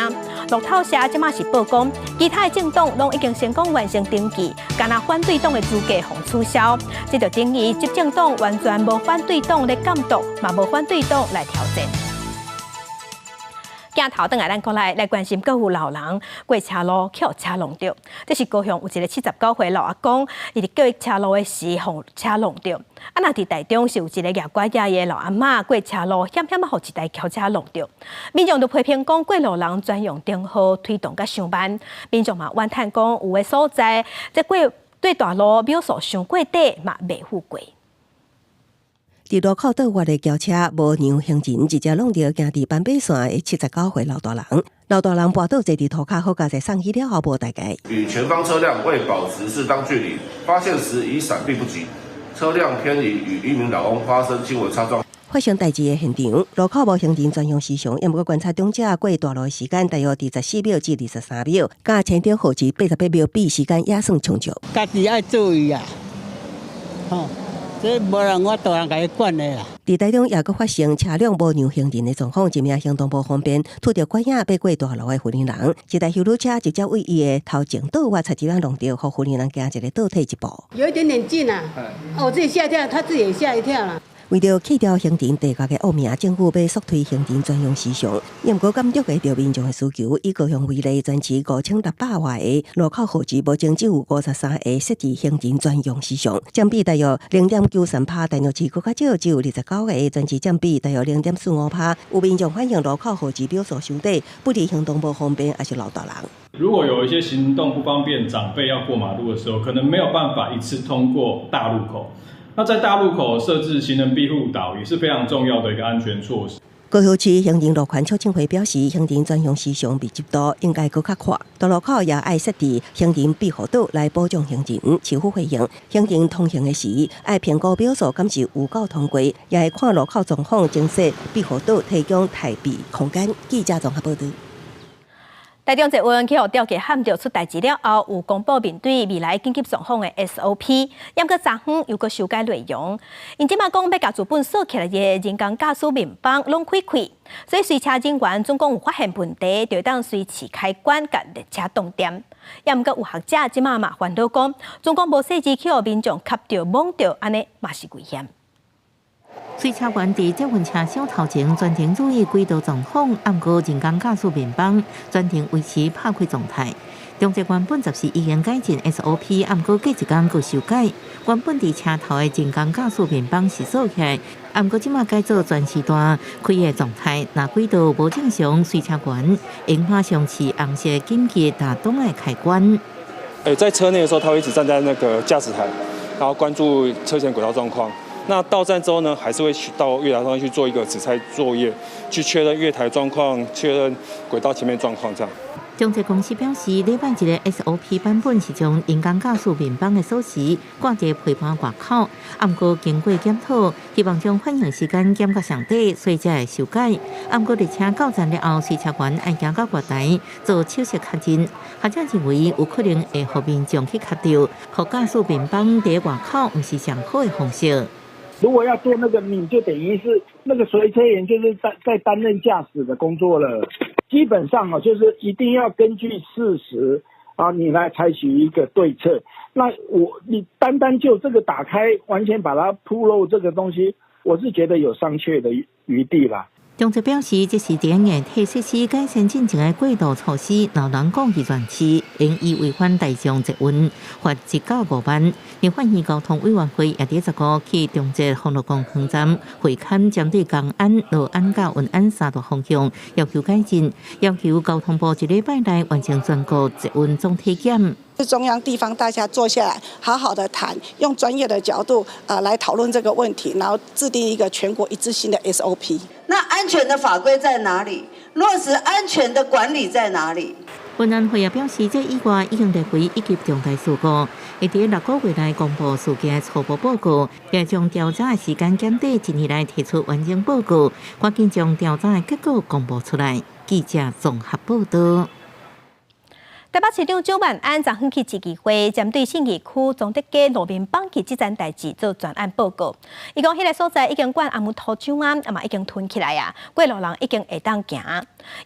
S1: 路透社這馬是報講，其他的政黨攏已經成功完成登記，干焦反對黨的資格予取消，這就等於執政黨完全無反對黨來監督，嘛無反對黨來挑戰。鏡頭轉來咱國內來關心，閣有老人過車路予車挵著。這是高雄有一个79歲老阿公，伊佇過車路的時，予車挵著。啊，若佇台中是有一个舉拐仔的老阿嬤過車路，險險仔予一台轎車挵著。民眾就批評講過路人專用燈號推動較傷慢。民眾嘛怨嘆講，有的所在這過對大路秒數傷過短，嘛袂赴過。
S3: 佇路口倒彎的轎車無讓行人，直接挵著行佇斑馬線的79歲老大人。老大人跋倒坐佇塗跤，好佳哉送醫了後無代誌。
S8: 與前方車輛未保持適當距離，發現時已閃避不及，車輛偏移與一名老翁發生輕微擦撞。
S3: 發生代誌的現場，路口無行人專用時長，毋過觀察長者過大路的時間大約佇14秒至23秒，佮前頂貨車88秒比時間也算充足。
S9: 家己愛注意啊，吼。這無人我大人共伊管的啦。
S3: 佇台中也閣發生車輛無讓行人的狀況，一名行動無方便，拄著拐仔欲過大路的婦人人，一台休旅車直接對伊的頭前倒彎，差一點挵著，予婦人人驚一个倒退一步。
S10: 有一點點近啊，我自己嚇一跳，他自己也嚇一跳啦。
S3: 為著去掉行人地價的惡名，政府欲速推行人專用時長。毋過監督會著民眾的需求，以高雄為例，全市5600外个路口號誌，目前只有53個設置行人專用時長，佔比大約0.93%。台南市閣較少，只有29個，全市佔比大約0.45%。有民眾反映路口號誌標數傷短，不但行動無方便，抑是老大人。
S7: 如果有一些行動不方便長輩要過馬路的時候，可能沒有辦法一次通過大路口。那在大路口設置行人庇護島也是非常重要的一個安全措施。
S3: 高雄市行人路權促進會表示，行人專用時長密集度應該閣較闊，大路口也愛設置行人庇護島來保障行人。市府回應，行人通行的時，愛評估標數敢是有夠通過，也會看路口狀況，增設庇護島，提供待避空間。記者綜合報道。
S1: 台中捷運去予吊客撼著出代誌了後，有公布面對未來緊急狀況的 SOP，毋過昨昏又閣修改內容。𪜶這馬講欲共資本鎖起來的人工駕駛面板攏開開，所以隨車人員總講有發現問題，就會當隨時開關共列車斷電。毋過有學者這馬嘛煩惱講，總講無細緻去予民眾磕著摸著，按呢嘛是危險。
S2: 隨車員佇捷運車廂頭前全程注意軌道狀況，毋過人工駕駛面板全程維持拍開狀態。中捷原本10時已經改進 SOP，毋過過一工閣修改。原本佇車頭的人工駕駛面板是鎖起來，毋過這馬改做全時段開的狀態。若軌道無正常，隨車員會馬上持紅色緊急打檔的開關。
S10: 在車內的時候，他會一直站在那個駕駛台，然後關注車前軌道狀況。那到站之後呢，還是會去到月台上去做一個指拆作業，去確認月台狀況，確認軌道前面狀況，這樣。
S2: 中捷公司表示，禮拜一的 SOP 版本是將人工駕駛面板的鎖匙掛佇皮盤外口，毋過經過檢討，希望將反應時間減到上低，所以才會修改。毋過列車到站了後，隨車員愛行到月台做手勢確認。學者認為有可能會予民眾去磕著，予駕駛面板佇外口毋是上好的方式。
S11: 如果要做那個，你就等於是那個隨車員，就是在擔任駕駛的工作了。基本上啊，就是一定要根據事實啊，你來採取一個對策。那你單單就這個打開，完全把它鋪露這個東西，我是覺得有商榷的餘地啦。
S2: 中捷表示，這是佇硬體設施改善進前的過渡措施，若人講去全市，應依違反大眾捷運罰1到5萬。立法院交通委員會也佇15去中捷豐樂公園站會勘，針對江安、樂安佮雲安三大方向要求改進，要求交通部一禮拜內完成全國捷運總體檢。
S13: 中央地方大家坐下來好好的談，用專業的角度啊來討論這個問題，然後制定一個全國一致性的 SOP。
S14: 那安全的法規在哪裡？落實安全的管理在哪裡？
S2: 運安會也表示，這以外已經列為一級重大事故，會佇6個月內公布事件初步報告，也將調查的時間減短，一年內提出完整報告，趕緊將調查的結果公布出來。記者綜合報道。
S1: 台北市長蔣萬安昨昏去市議會，針對信義區崇德街路面崩去這件代誌做專案報告。伊講彼個所在已經灌紅毛土漿啊，嘛已經吞起來啊，過路人已經會當行。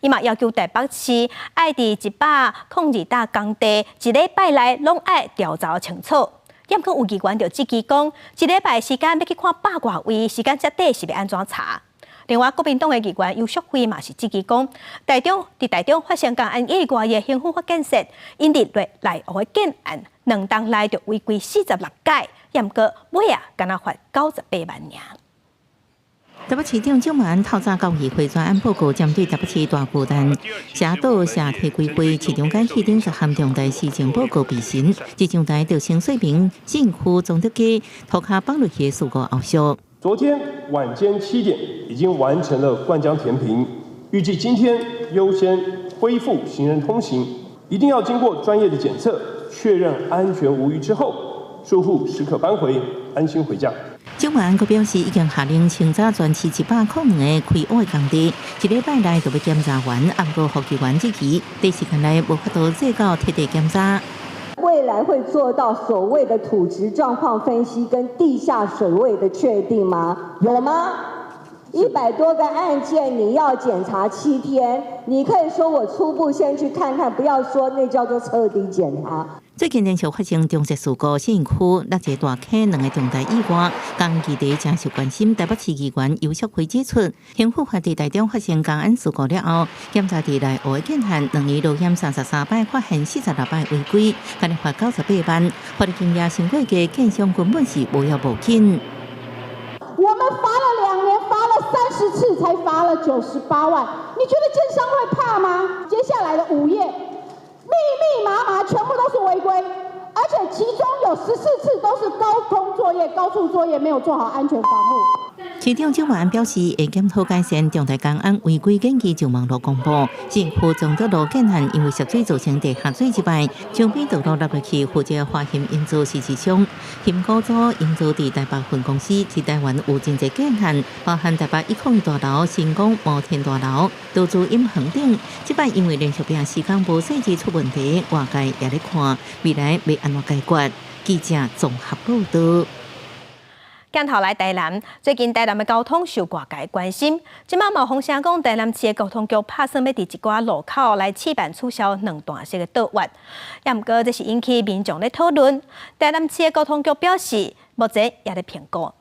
S1: 伊嘛要求台北市愛佇102搭工地，一禮拜內攏愛調查清楚。毋過有議員就質疑講，一禮拜時間欲去看百外位，時間遮短是欲按怎查？另外，國民黨的議員游錫卉嘛是質疑講，台中佇台中發生工安意外的興奮發建設，𪜶佇內湖的建案2冬內就違規46改，毋過尾仔干焦罰98萬爾。
S2: 台北市長蔣萬安透早到議會專案報告，針對台北市大巨蛋、社島、社體規劃、市長街起等十項重大施政報告備詢，這上台就先說明信義區崇德街塗跤崩落去的事故後續。
S26: 昨天晚間7點已經完成了灌漿填平，預計今天優先恢復行人通行，一定要經過專業的檢測，確認安全無虞之後，住戶始可搬回，安心回家。
S2: 蔣萬安閣表示，已經下令清查全市102個開挖的工地，一禮拜內就欲檢查完。毋過，予議員質疑，短時間內無法度做到徹底檢查。
S27: 未來會做到所謂的土質狀況分析跟地下水位的確定嗎？有嗎？100多個案件你要檢查7天，你可以說我初步先去看看，不要說那叫做徹底檢查。
S2: 最近連續發生撞擊事故，信義區六個大坑兩個重大意外，公安議題誠受關心。台北市議員游錫堃指出，興富發佇台中發生工安事故了後，檢查佇內湖的建案兩年落險33擺，發現46擺違規，共罰98萬。法律經驗傷過低，建商根本是無要無緊。
S15: 我們罰了2年，罰了30次，才罰了98萬。你覺得建商會怕嗎？接下來的5頁，密密麻麻，全部都是違規，而且其中有14次都是高空作業、高處作業，沒有做好安全防護。
S2: 市長蔣萬安表示，會檢討改善重大工安違規建議就網路公布。政府中德路建案因為涉水造成地下水之敗，周邊道路納入去負責華興營造事實上，興高組營造佇台北分公司佇台灣有真濟建案，包含台北101大樓、新光摩天大樓、桃竹永恆頂。這擺因為連續病施工無細緻出問題，外界也咧看未來欲按怎解決。記者綜合報道。
S1: 鏡頭來台南，最近台南的交通受外界關心。這擺嘛有風聲講，台南市的交通局拍算欲佇一寡路口來試辦取消兩段式的道彎。也毋過這是引起民眾的討論。台南市的交通局表示，目前也咧評估。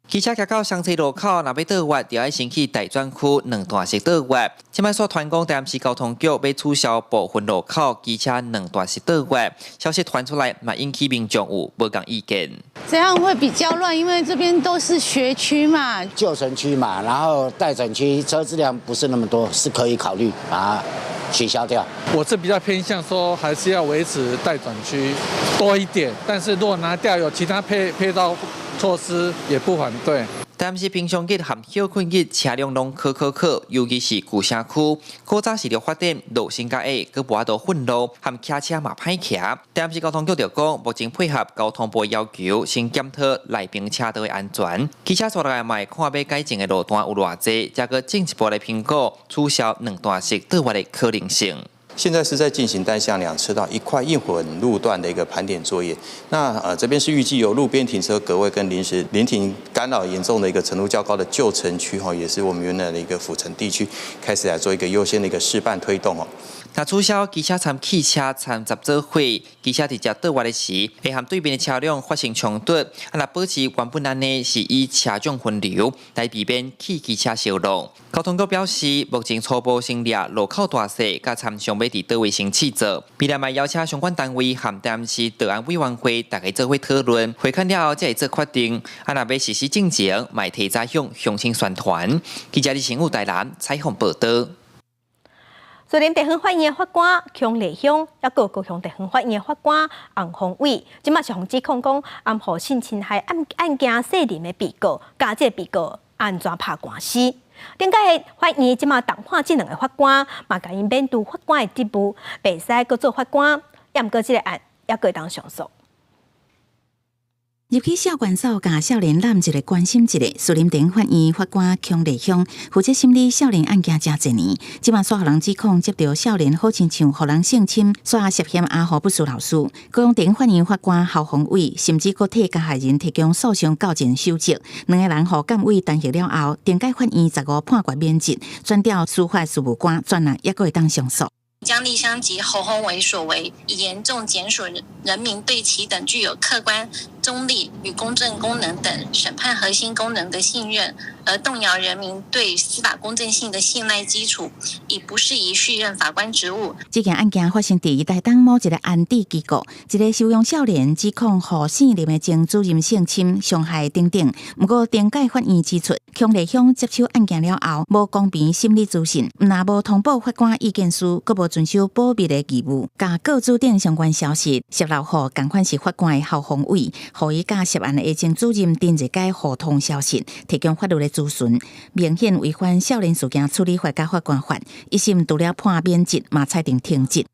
S16: 機車行到雙溪路口，若欲倒彎，就愛先去待轉區兩段式倒彎。這擺煞傳講台南市交通局欲取消部分路口機車兩段式倒彎，消息傳出來，嘛引起民眾有無仝意見。
S17: 這樣會比較亂，因為這邊都是學區嘛，
S18: 舊城區嘛，然後待轉區車子量不是那麼多，是可以考慮把它取消掉。
S19: 我是比較偏向說，還是要維持待轉區多一點，但是如果拿掉有其他配套措施也不反對。
S16: 但是平常日和歇睏日，車輛攏可可可，尤其是舊城區，古早時著發展路深較矮，閣無法度分路，和騎車嘛歹騎。但是交通局就講，目前配合交通部要求，先檢討內爿車道的安全。機車紲落來嘛會看欲改進的路段有偌濟，才閣進一步來評估取消兩段式倒彎的可能性。
S20: 現在是在進行單向兩車道一塊硬混路段的一個盤點作業。那這邊是預計由路邊停車格位跟臨時臨停干擾嚴重的一個程度較高的舊城區，哈，也是我們原來的一個府城地區，開始來做一個優先的一個示範推動哦。
S16: 若取消機車摻汽車摻雜做伙，機車佇這倒彎的時，會和對面的車輛發生衝突。啊，若保持原本按呢，是以車種分流來避免汽機車相挵。交通局表示，目前初步先掠路口大細，佮參詳欲佇佗位先試做。未來嘛邀請相關單位和台南市道安委員會大家做伙討論，會勘了後才會做決定。啊，若欲實施進前，嘛會提早向鄉親宣傳。記者李新武台南採訪報道。
S1: 士林地方法院的法官孔麗香，抑閣高雄地方法院的法官洪宏偉，這擺是予指控講，暗予性侵害案件細林的被告，共這个被告按怎拍官司？頂解法院這擺重判這兩个法官，嘛共𪜶免除法官的職務，袂使閣做法官。也毋過這个案猶閣會當上訴。
S12: 入去少管所，共少年攬一个關心一个。士林地法院法官孔麗香負責審理少年案件誠濟年，這擺煞予人指控接著少年好親像予人性侵，煞涉嫌阿虎不事老師。高雄地法院法官侯宏偉甚至閣替加害人提供訴訟告證守則，兩个人予監委彈劾了後，頂解法院15判決免職，轉調司法事務官，轉來猶閣會當上訴。
S21: 江麗香及侯宏偉所為，已嚴重減損人民對其等具有客觀、中立與公正功能等審判核心功能的信任，而動搖人民對司法公正性的信賴基礎，已不適宜續任法官職務。
S12: 這件案件發生佇台東某一个安置機構，一个收容少年指控予姓林的前主任性侵、傷害等等。毋過頂解法院指出，孔麗香接手案件了後，無公平審理資訊，毋但無通報法官意見書，閣無遵守保密的義務，共告知等相關消息洩露予仝款是法官的侯宏偉，予伊佮涉案的前主任丁日解互通消息，提供法律的諮詢，明顯違反少年事件處理法佮法官法，一審除了判免職，嘛裁定停職。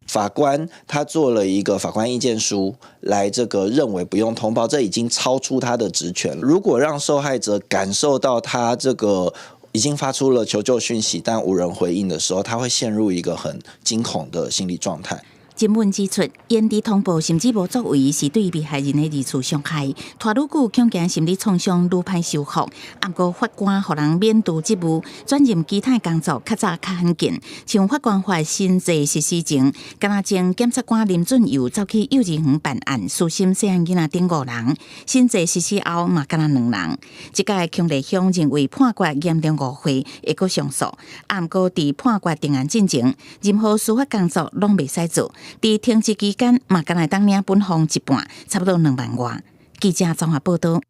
S22: 法官他做了一個法官意見書，來這個認為不用通報，這已經超出他的職權。如果讓受害者感受到他這個已經發出了求救訊息，但無人回應的時候，他會陷入一個很驚恐的心理狀態。
S12: 偵問指出，延遲通報甚至無作為，是對被害人的二次傷害。拖愈久，恐驚心理創傷愈歹修復。毋過法官予人免除職務，轉任其他工作，較早較罕見。像法官法新制實施前，敢若前檢察官林俊佑走去幼稚園辦案，私心細漢囡仔頂五人。新制實施後嘛，敢若兩人。這屆強麗鄉認為判決嚴重誤會，會閣上訴。毋過佇判決定案進前，任何司法工作攏袂使做。佇停職期間，嘛敢若會當領本俸一半，差不多2萬外。記者綜合報導。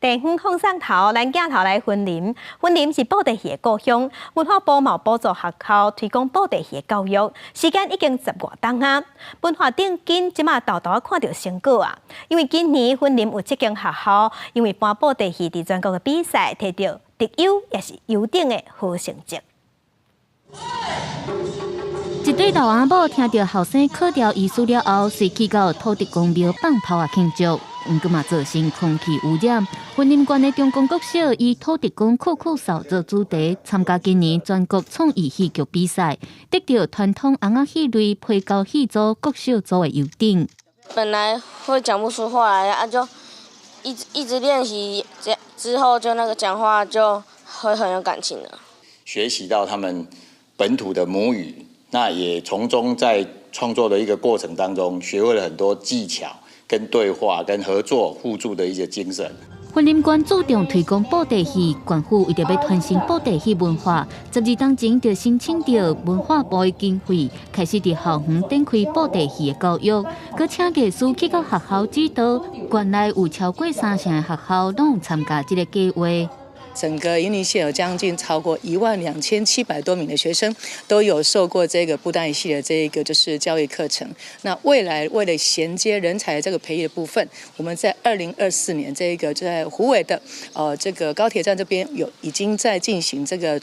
S1: 地方放送頭，咱鏡頭來雲林，雲林是布袋戲的故鄉，文化部嘛有補助學校推廣布袋戲的教育，時間已經十外冬啊。文化頂緊，這馬沓沓看著成果啊！因為今年雲林有七間學校，因為搬布袋戲佇全國的比賽，摕著特優抑是優等的好成績。
S4: 一對老翁某聽著後生考著醫師了後，隨去到土地公廟放炮仔慶祝。毋過嘛造成空氣污染。雲林縣的中光國小以土地公酷酷掃做主題，參加今年全國創意戲劇比賽，得著傳統尪仔戲類皮膠戲組國小組的優等。
S5: 本來會講不出話來，啊就一直一直練習，之後就那個講話就會很有感情了。
S6: 學習到他們本土的母語，那也從中在創作的一個過程當中，學會了很多技巧、跟對話、跟合作互助的一些精神。
S4: 雲林縣注重推廣布袋戲，縣府為著欲傳承布袋戲文化，12冬前就申請著文化部的經費，開始佇校園展開布袋戲的教育，閣請藝師去到學校指導。縣內有超過三成的學校攏有參加這个計畫。
S8: 整個雲林縣有將近超過12700多名的學生都有受過這個布袋戲的這一個就是教育課程。那未來為了銜接人才這個培育的部分，我們在2024年這一個在虎尾的這個高鐵站這邊有已經在進行這個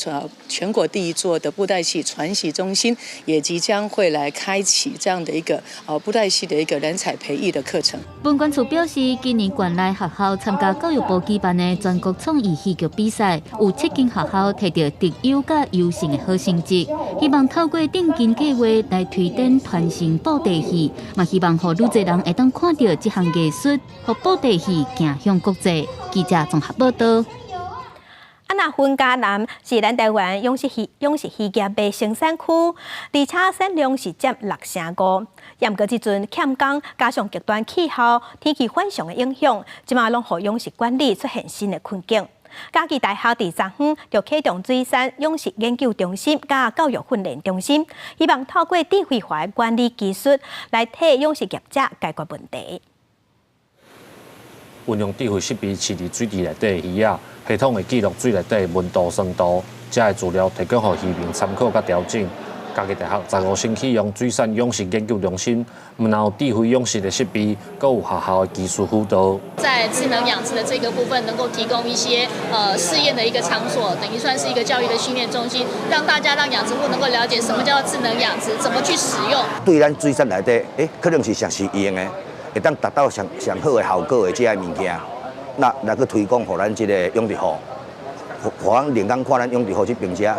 S8: 全國第一座的布袋戲傳習中心，也即將會來開啟這樣的一個布袋戲的一個人才培育的課程。
S4: 文管處表示，今年縣內學校參加教育部舉辦的全國創意戲劇比賽，有七間學校摕著特優佮優勝的好成績，希望透過頂金計畫來推展傳承布袋戲，嘛希望予愈濟人會當看著這項藝術，予布袋戲行向國際。記者綜合報導。
S1: 啊，若雲嘉南是咱台灣養殖魚業的生產區，而且產量是佔6成5。毋過這陣欠工，加上極端氣候、天氣反常的影響，這馬攏予養殖管理出現新的困境。嘉義大學佇昨昏就啟動水產養殖研究中心佮教育訓練中心，希望透過智慧化的管理技術來替養殖業者解決問題。
S23: 運用智慧設備飼佇水池內底的魚仔，系統會記錄水內底的溫度、酸度，這个資料提供予漁民參考佮調整。嘉義大學十五新啟用水產養殖研究中心，毋但有智慧養殖的設備，閣有學校的技術輔導。
S24: 在智能養殖的這個部分，能夠提供一些試驗的一個場所，等於算是一個教育的訓練中心，讓大家讓養殖戶能夠了解什麼叫做智能養殖，怎麼去使用。
S25: 對咱水產內底，可能是上實用的，會當達到上上好的效果的這个物件，那來去推廣予咱這個養殖戶，予咱另眼看咱養殖戶這邊遮。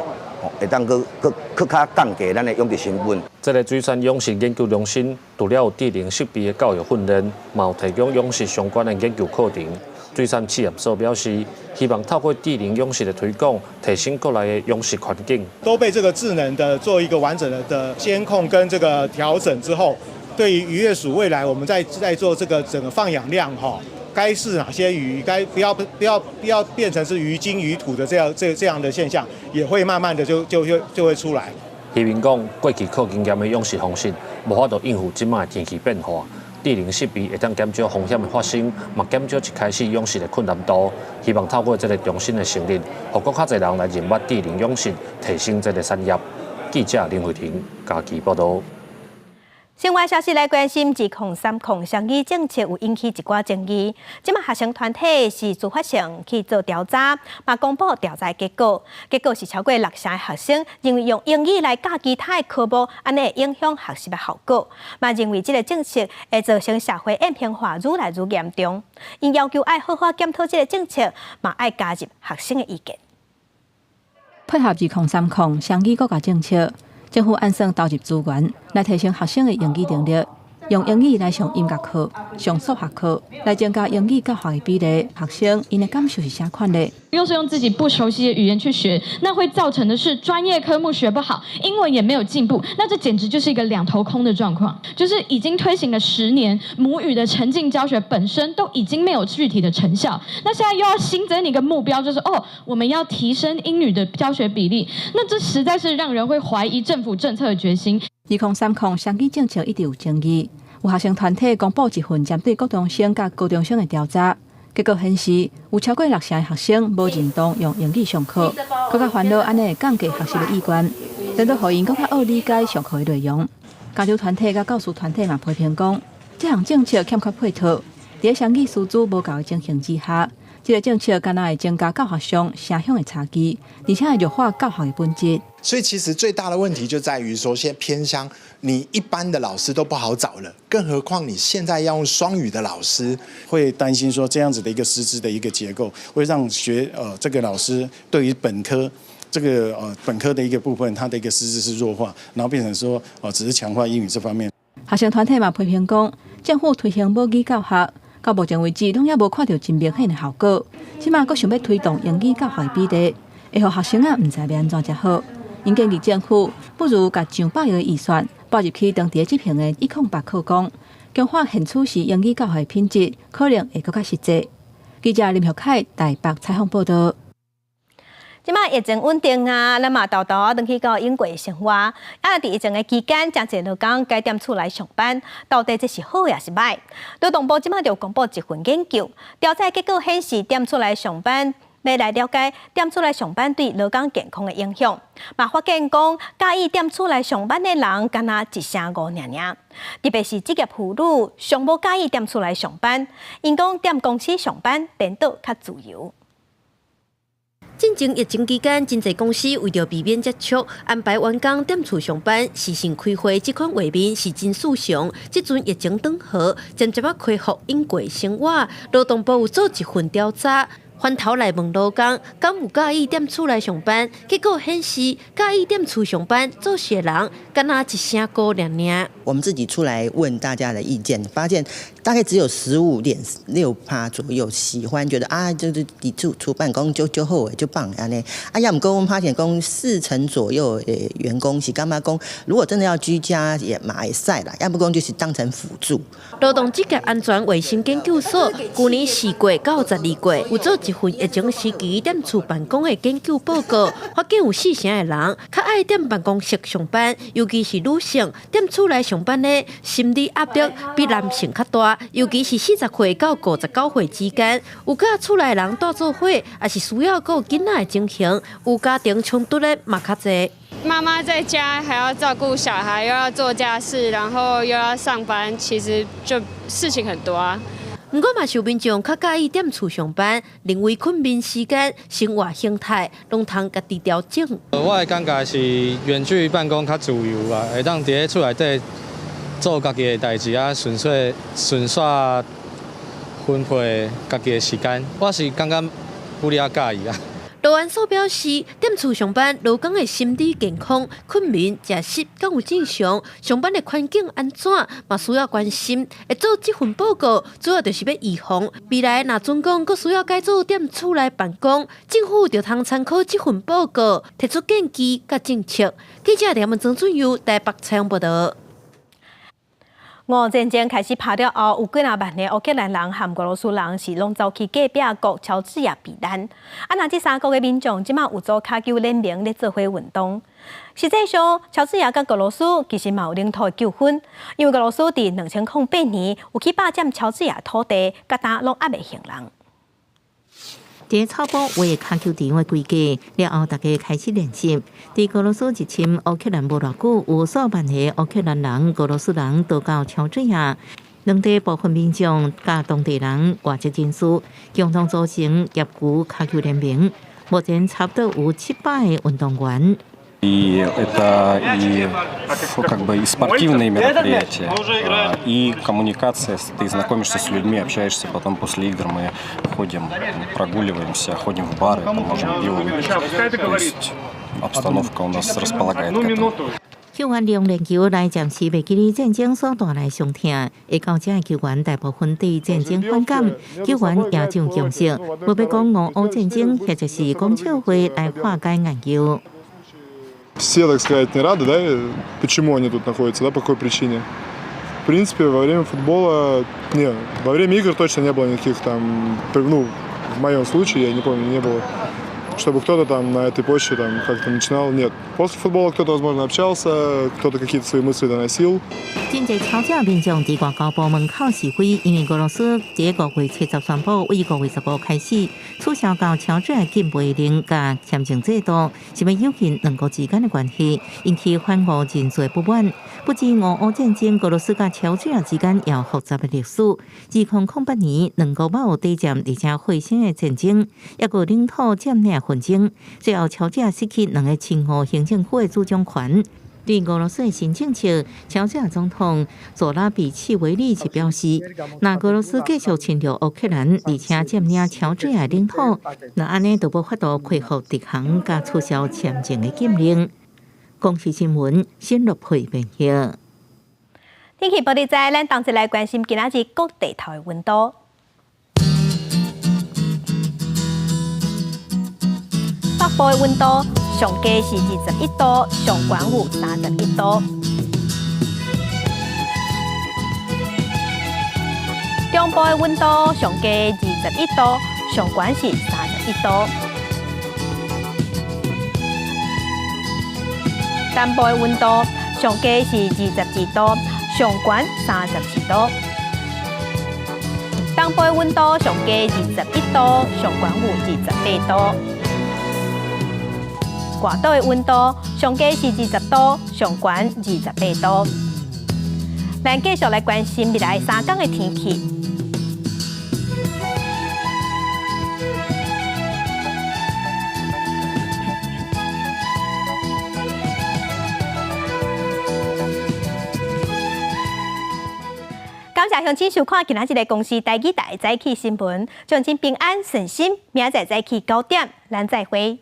S25: 會當閣閣閣較降低咱的養殖成本。
S23: 這个水產養殖研究中心，除了有智能設備的教育訓練，嘛有提供養殖相關的研究課程。水產試驗所表示，希望透過智能養殖的推廣，提升國內的養殖環境。
S28: 都被這個智能的做一個完整的監控跟這個調整之後，對於漁業署未來我們在做這個整個放養量哈，該是哪些魚，該不要變成是魚精魚土的這樣的現象，也會慢慢的就會出來。
S23: 漁民講，過去靠經驗的養殖方式，無法度應付這馬的天氣變化。智能設備會當減少風險的發生，嘛減少一開始養殖的困難度。希望透過這个中心的成立，予閣較濟人來認捌智能養殖，提升這个產業。記者林慧婷嘉義報導。
S1: 新聞消息來關心，2030雙語政策有引起一寡爭議。這馬學生團體是自發性去做調查，嘛公布調查結果，結果是超過六成的學生認為用英語來教其他的科目，按呢會影響學習的效果。嘛認為這个政策會造成社會扁平化愈來愈嚴重。𪜶要求愛好好檢討這个政策，嘛愛加入學生的意見。
S29: 配合2030雙語國家政策。
S3: 政府按算投入資源來提升學生的英語能力，用英語來上音樂課、上數學課，來增加英語教學的比例。學生𪜶的感受是啥款的？
S7: 又是用自己不熟悉的語言去學，那會造成的是專業科目學不好，英文也沒有進步，那這簡直就是一個兩頭空的狀況。就是已經推行了10年，母語的沉浸教學本身都已經沒有具體的成效，那現在又要新增一個目標，就是哦，我們要提升英語的教學比例，那這實在是讓人會懷疑政府政策的決心。
S3: 2030雙語政策一直有爭議，有學生團體公布一份針對國中生佮高中生的調查。結果顯示，有超過六成的學生無認同用英語上課，閣較煩惱按呢會降低學習的意願，等到予𪜶閣較愛理解上課的內容。家長團體佮教師團體嘛批評講，這項政策欠缺配套，佇雙語師資無夠的情形之下，這個政策敢若會增加教學上城鄉的差距，而且會弱化教學的本質。
S9: 所以其實最大的問題就在於說，現在偏鄉你一般的老師都不好找了，更何況你現在要用雙語的老師，
S10: 會擔心說這樣子的一個師資的一個結構，會讓這個老師對於本科這個本科的一個部分，他的一個師資是弱化，然後變成說只是強化英語這方面。
S3: 學生團體嘛批評講，政府推行母語教學，到目前為止攏猶無看著真明顯的效果，這馬閣想欲推動英語教學的比例，會予學生仔毋知欲按怎才好。𪜶建議政府不如共上百億的預算撥入去當地執行的108課綱，強化現處時英語教學的品質，可能會閣較實際。記者林玉凱台北採訪報導。
S1: 這馬疫情穩定啊，咱嘛沓沓仔轉去到英國生活。啊，佇疫情的期間，誠濟勞工改踮厝內上班，到底這是好抑是䆀？勞動部這馬就公布一份研究，調查結果顯示，踮厝內上班，欲來了解踮厝內上班對勞工健康的影響。嘛發現講，佮意踮厝內上班的人，敢若一成五爾爾。特別是職業婦女，上無佮意踮厝內上班，𪜶講踮公司上班，顛倒較自由。
S11: 進前疫情期間，真濟公司為著避免接觸，安排員工踮厝上班，視訊開會這款畫面是真順暢。這陣疫情轉好，漸漸仔恢復應過生活。勞動部有做一份調查，翻頭來問勞工，敢有佮意踮厝內上班？結果顯示，佮意踮厝上班做事的人，敢若一成五爾爾。
S13: 我們自己出來問大家的意見，發現大概只有15.6%左右喜歡，覺得啊，就是佇厝厝辦公就好的，就棒按呢。啊，猶毋過，我們發現講四成左右的員工是感覺講，如果真的要居家也嘛會使啦，猶毋過就是當成輔助。
S11: 勞動職業安全衛生研究所舊年4月到12月有做一份疫情時期踮厝辦公的研究報告，發現有四成的人較愛踮辦公室上班，尤其是女性踮厝內上班的心理壓力比男性較大，尤其是40歲到59歲之間，有佮厝內人蹛做伙，抑是需要顧囡仔的情形，有家庭衝突的嘛較濟。
S14: 媽媽在家還要照顧小孩，又要做家事，然後又要上班，其實就事情很多啊。
S11: 毋過嘛，是有民眾較佮意踮厝上班，認為睏眠時間、生活形態攏通家己調整。
S26: 我的感覺是遠距辦公較自由啊，會當佇咧厝內底做家己的代誌啊，順遂順煞分配家己的時間。我是感覺不哩較佮意啊。
S11: 勞安所表示，踮厝上班，勞工的心理健康、睏眠、食食敢有正常，上班的環境按怎嘛需要關心。會做這份報告，主要就是欲預防未來若準講閣需要改做踮厝內辦公，政府就通參考這份報告，提出建議佮政策。記者梁文曾俊佑台北採訪報導。
S1: 俄烏戰爭開始拍了後，有幾若萬个烏克蘭人和俄羅斯人是攏走去隔壁國喬治亞避難。啊，若這三國的民眾這馬有組跤球聯盟咧做伙運動。實際上，喬治亞佮俄羅斯其實嘛有領土的糾紛，因為俄羅斯佇2008年有去霸佔喬治亞土地，到今攏猶未承認。
S2: 佇草埔畫跤球場的規格了後，大家開始練習。佇俄羅斯入侵烏克蘭無偌久，有數萬个烏克蘭人、俄羅斯人逃到喬治亞，兩地部分民眾佮當地人外籍人士共同組成業餘跤球聯盟。目前差不多有700個運動員。
S29: И это и как бы и спортивные мероприятия, и коммуникация, ты знакомишься с людьми, общаешься, потом после игр мы ходим, прогуливаемся, ходим в бары, там можем пиво выпить. То есть обстановка у нас располагает к этому.
S2: 球員利用練球來暫時袂記得戰爭所帶來傷痛，會到遮的球員大部分對戰爭反感，球員也就共識，無欲講俄烏戰爭，或者是講笑話來化解擔憂。
S15: Все, так сказать, не рады, да, почему они тут находятся, да, по какой причине. В принципе, во время футбола, не, во время игр точно не было никаких там, ну, в моем случае, я не помню, не было, чтобы кто-то там на этой почве там как-то начинал. Нет. После футбола кто-то, возможно, общался, кто-то какие-то свои мысли доносил.
S2: 真濟喬治亞民眾佇外交部門口示威，因為俄羅斯這5月7日宣布，為5月15開始取消佮喬治亞禁飛令佮簽證制度，是欲誘緊兩國之間的關係，引起反俄人數不滿。不止俄烏戰爭，俄羅斯佮喬治亞之間也有複雜的歷史。2008年，兩國捌有短暫而且血腥的戰爭，抑閣領土佔領紛爭，最後喬治亞失去兩个親俄行政區的主掌權。對俄羅斯的新政策，喬治亞總統佐拉比契維利就表示，若俄羅斯繼續侵略烏克蘭，而且佔領喬治亞領土，那按呢就無法度恢復直航佮取消簽證的禁令。公視新聞新樂佩編譯。
S1: 天氣報你知，咱同齊來關心今仔日各地頭的溫度。北部的溫度上低是21度，上懸有31度。中部的溫度上低21度，上懸是31度。南部的溫度上低是22度，上懸34度。東部的溫度上低21度，上懸有28度。外島的溫度上低是20度，上懸28度。咱繼續來關心未來3天的天氣。感謝鄉親收看今仔日的公視台語台早起新聞，祝恁平安順心，明仔載早起9點，咱再會。